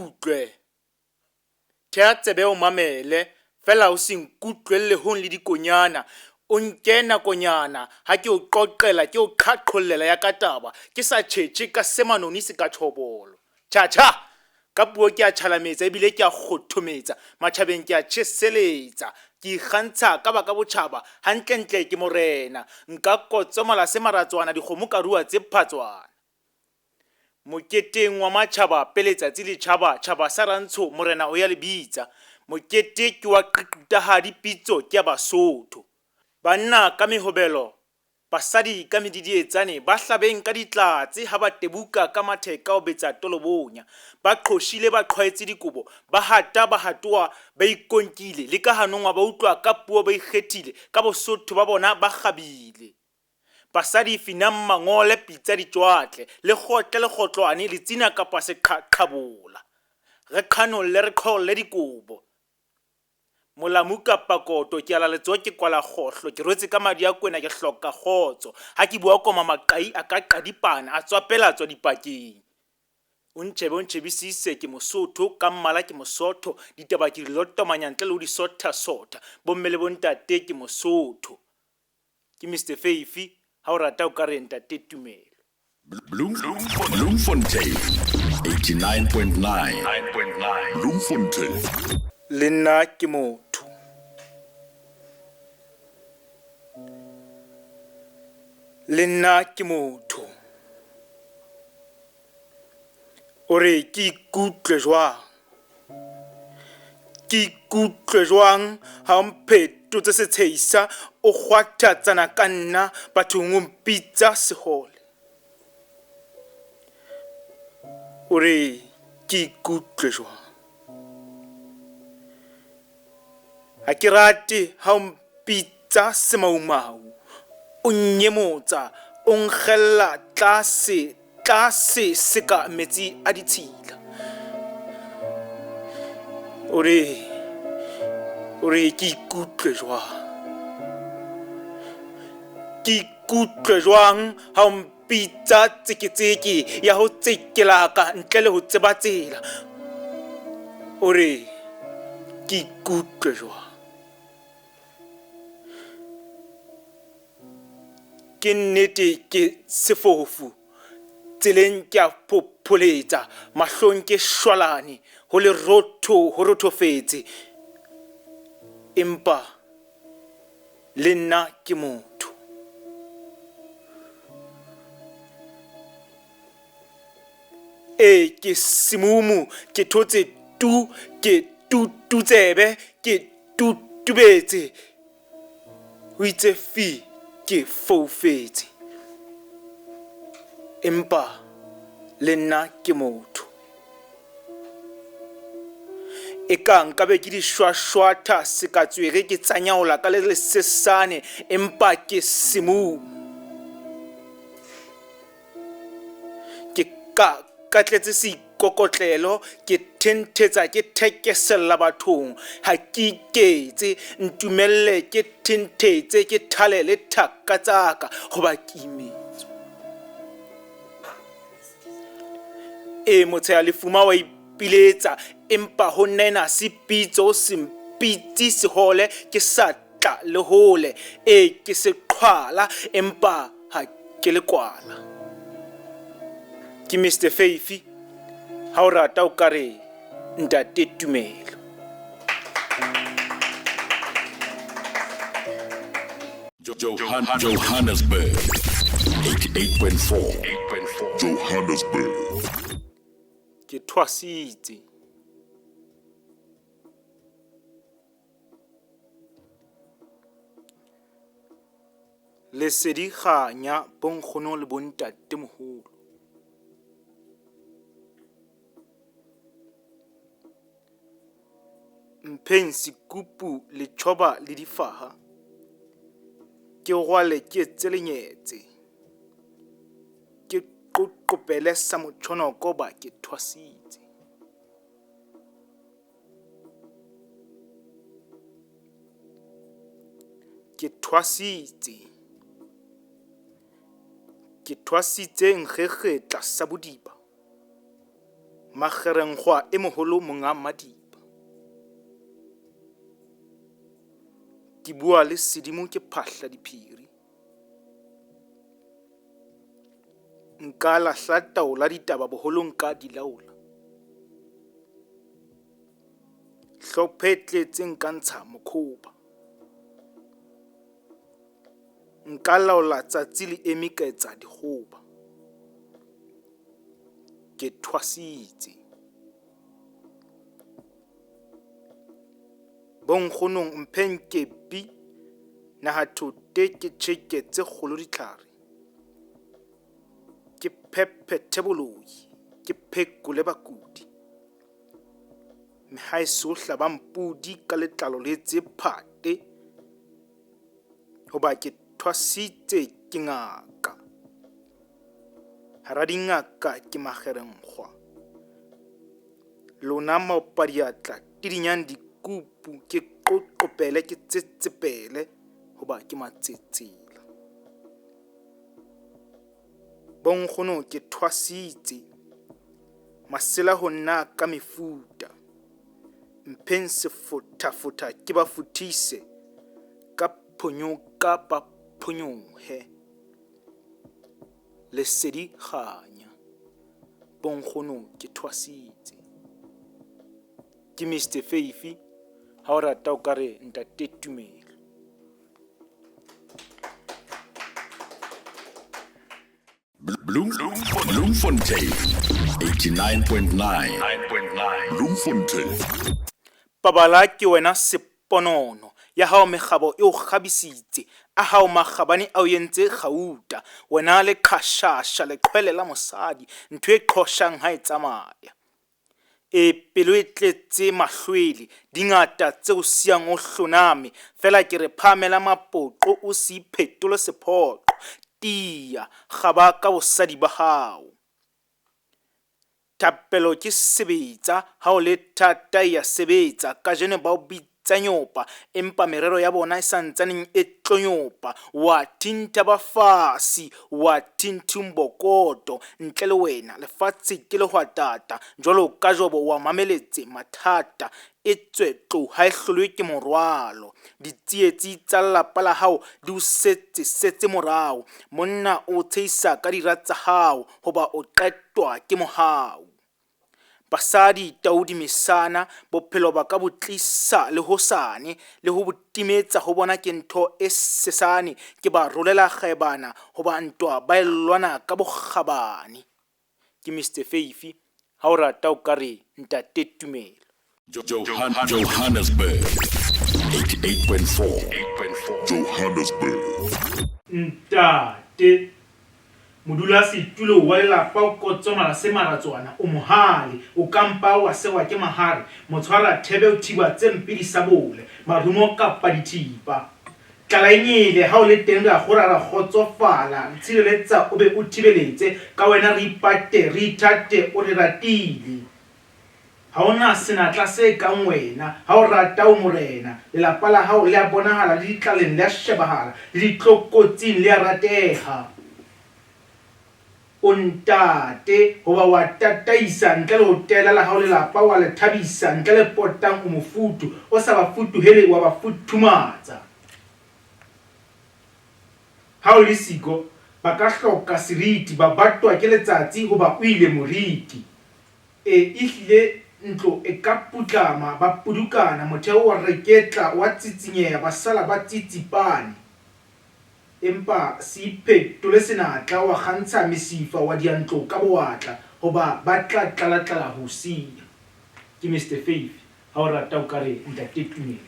nkutlwe. Thea tsebe o mamele, feela o se nkutlwelle hong le dikonyana. O nke nakonyana ha ke o qoqela, ke o qhaqhollela ya ka taba, ke sa tjhetjhe ka se manoni se ka tjhobolo. Tjha tjha! Ka puo ke a tjhalametsa ebile ke a kgothometsa, matjhabeng ke a tjheseletsa. Ke ikgantsha ka ba ka botjhaba, hantlentle ke morena. Nka kotsomola se maratswana, dikgomo ka rua tse phatswana. Moketeng wa matjhaba pele tsatsi le tjhaba, tjhaba sa Rantsho morena o ya le bitsa. Mokete ke wa qiqutahadi pitso ke ya Basotho. Banna ka mehobelo, basadi ka medidietsane, ba hlabeng ka ditlatse ha ba tebuka ka matheka ho betsa tolobonya. Ba qhoshile ba qhwaetse dikobo, ba hata ba hatoha ba ikonkile, le ka hanong wa ba utlwa ka puo ba ikgethile, ka Bosotho ba bona ba kgabile. Basadi finang mangole pitsa di tšwatle, le kgotle lekgotlwane, letsina kapa seqhaqhabola. Re qhanolle re qholle dikobo. Molamu kapa koto, ke ala letsoho ke kwala kgohlo, ke rwetse ka madi a kwena ke hloka kgotso. Ha ke bua koma maqai a ka qadipana, a tswapela tswa dipakeng. O ntjhebe o ntjhebisise, ke Mosotho, ka mmala ke Mosotho, ditaba ke di lotomanya ntle le ho di sotha-sotha. Bomme le bontate ke Mosotho. Ke Mister Feifi, ha o rata o ka re Ntate Tumelo. Bloemfontein 89.9 Bloemfontein. Le nna ke motho. Le nna ke motho. O re ke ikutlwe jwang? Ke ikutlwe jwang ha o mphetotse setshehisa, o kgwathatsana ka nna bathong o mpitsa sehole? O re ke ikutlwe jwang? Ha ke rate ha o mpitsa semaumau, o nnyemotsa, o nkgella tlase, tlase seka metsi a ditshila. O re, o re ke ikutlwe jwang? Ke ikutlwe jwang ha o mpitsa tseketseke ya ho tsekelaka ntle le ho tseba tsela? O re ke ikutlwe jwang? Ke nnete ke sefofu, tseleng ke a phopholetsa, mahlong ke shwalane, ho lerotho ho rothofetse, empa le nna ke motho. Ee, ke semumu, ke thotse tu, ke tututsebe, ke tutubetse, ho itse fi, ke foufetse. Empa le nna ke motho. Eka nkabe ke di shwashwatha sekatswere ke tsanyaola ka le lesesane, empa ke semumu. Ke ka ka tletse seikokotlelo, ke thenthetsa ke thekesella bathong, ha ke iketse, ntumelle ke thenthetse ke thale le thaka tsa ka, hoba ke imetswe. Ee, motsheha lefuma wa ipiletsa, empa ho nna se pitso se mpitse sehole, ke sa tla le hole. Ee, ke seqhwala, empa ha ke lekwala. Ke Mister Feifi, ha o rata o ka re Ntate Tumelo. Johannesburg 88.4 Johannesburg. Ke thwasitse. Lesedi kganya bonkgono le bontatemoholo. Mpheng sekupu, letjhoba le difaha, ke rwale ke etse lenyetse, ke qoqopele sa motjhonoko ba ke thwasitse. Ke thwasitse. Ke thwasitse nkgekgetla sa bodiba. Makgerenkgwa e moholo monga Madiba. Ke bua le sedimo ke phahla diphiri. Nka lahla taola ditaba boholo nka di laola. Hlophe e tletse nka ntsha mokhoba. Nka laola tsatsi le eme ka etsa dikgoba. Ke thwasitse. Bonkgonong mpheng kepi nahathote ke tjheke tse kgolo ditlhare. Ke phephethe boloi, ke phekole bakudi. Mehaeso hlabang pudi ka letlalo le etse phate. Hoba ke thwasitse ke ngaka. Hara dingaka ke makgerenkgwa. Lona maopadiatla tidinyang dikupu ke qoqopele ke tsetsepele hoba ke matsetsela. Bonkgono ke thwasitse masela ho nna ka mefuta. Mpheng sefothafotha ke ba futhise ka phonyoka ba phonyohe. Lesedi kganya. Bonkgono ke thwasitse. Ke Mister Feifi, ha o rata o ka re Ntate Tumelo. Bloemfontein 89.9 Bloemfontein. Pabala ke wena seponono, ya hao mekgabo e o kgabisitse, a hao makgabane a o entse kgauta, wena leqhashasha leqhwele la mosadi, ntho e qhoshang ha e tsamaya. E, pelo e tletse mahlwele, di ngata tse o siyang o hloname, feela ke re phahamela mapoqo o se iphetole sephoqo, tiya, kgaba ka bosadi ba hao. Thapelo ke sebetsa, ha o le thata e ya sebetsa, kajeno ba o bitsa nyopa, empa merero ya bona e sa ntsaneng e tlo nyopa. Wa thintha bafasi, wa thinthung bokoto, ntle le wena lefatshe ke lehwatata, jwalo ka Jobo wa mameletse mathata, etswe tlou ha e hlolwe ke morwalo. Ditsietsi tsa lelapa la hao di o setse setse morao, monna o tshehisa ka dira tsa hao, hoba o qetwa ke mohau. Basadi tau di mesana, bophelo ba ka bo tlisa le hosane, le ho bo timetsa ho bona ke ntho e sesane, ke ba rolela kgaebana hoba ntwa ba e lwana ka bokgabane. Ke Mister Feifi, ha o rata o ka re Ntate Tumelo. Johannesburg 88.4 Johannesburg. Ntate modulasetulo wa lelapa o kotsomala se maratswana o mohale o kampa wa sewa ke mahare motshwara thebe o thiba tse mpe disabole marumo kapa dithipa tlala e nyele ha o le teng ra kgora ra kgotsofala re tshireletsa o be o thibeletse ka wena re ipate re ithate o re ratile. Ha ho na senatla se kang wena, ha o rata o morena. Lelapa la hao le a bonahala le ditlaleng le a shebahala, le ditlokotsing le a rateha. O ntate hoba wa tataisa ntle le ho tela la hao lelapa wa le thabisa ntle le potang o mofuthu, o sa ba futuhele wa ba futhumatsa. Ha o le siko ba ka hloka seriti ba batwa ke letsatsi hoba o ile moriti. E, ehlile ntlo e ka putlama, ba pudukana, motheo wa reketla, wa tsitsinyeha, ba sala ba tsitsipane. Empa se iphetole senatla, wa kgantsha mesifa, wa diha ntlo ka bowatla, hoba ba tla tlala-tlala ho o siya. Ke Mister Faith, ha o rata o ka re Ntate Tumelo.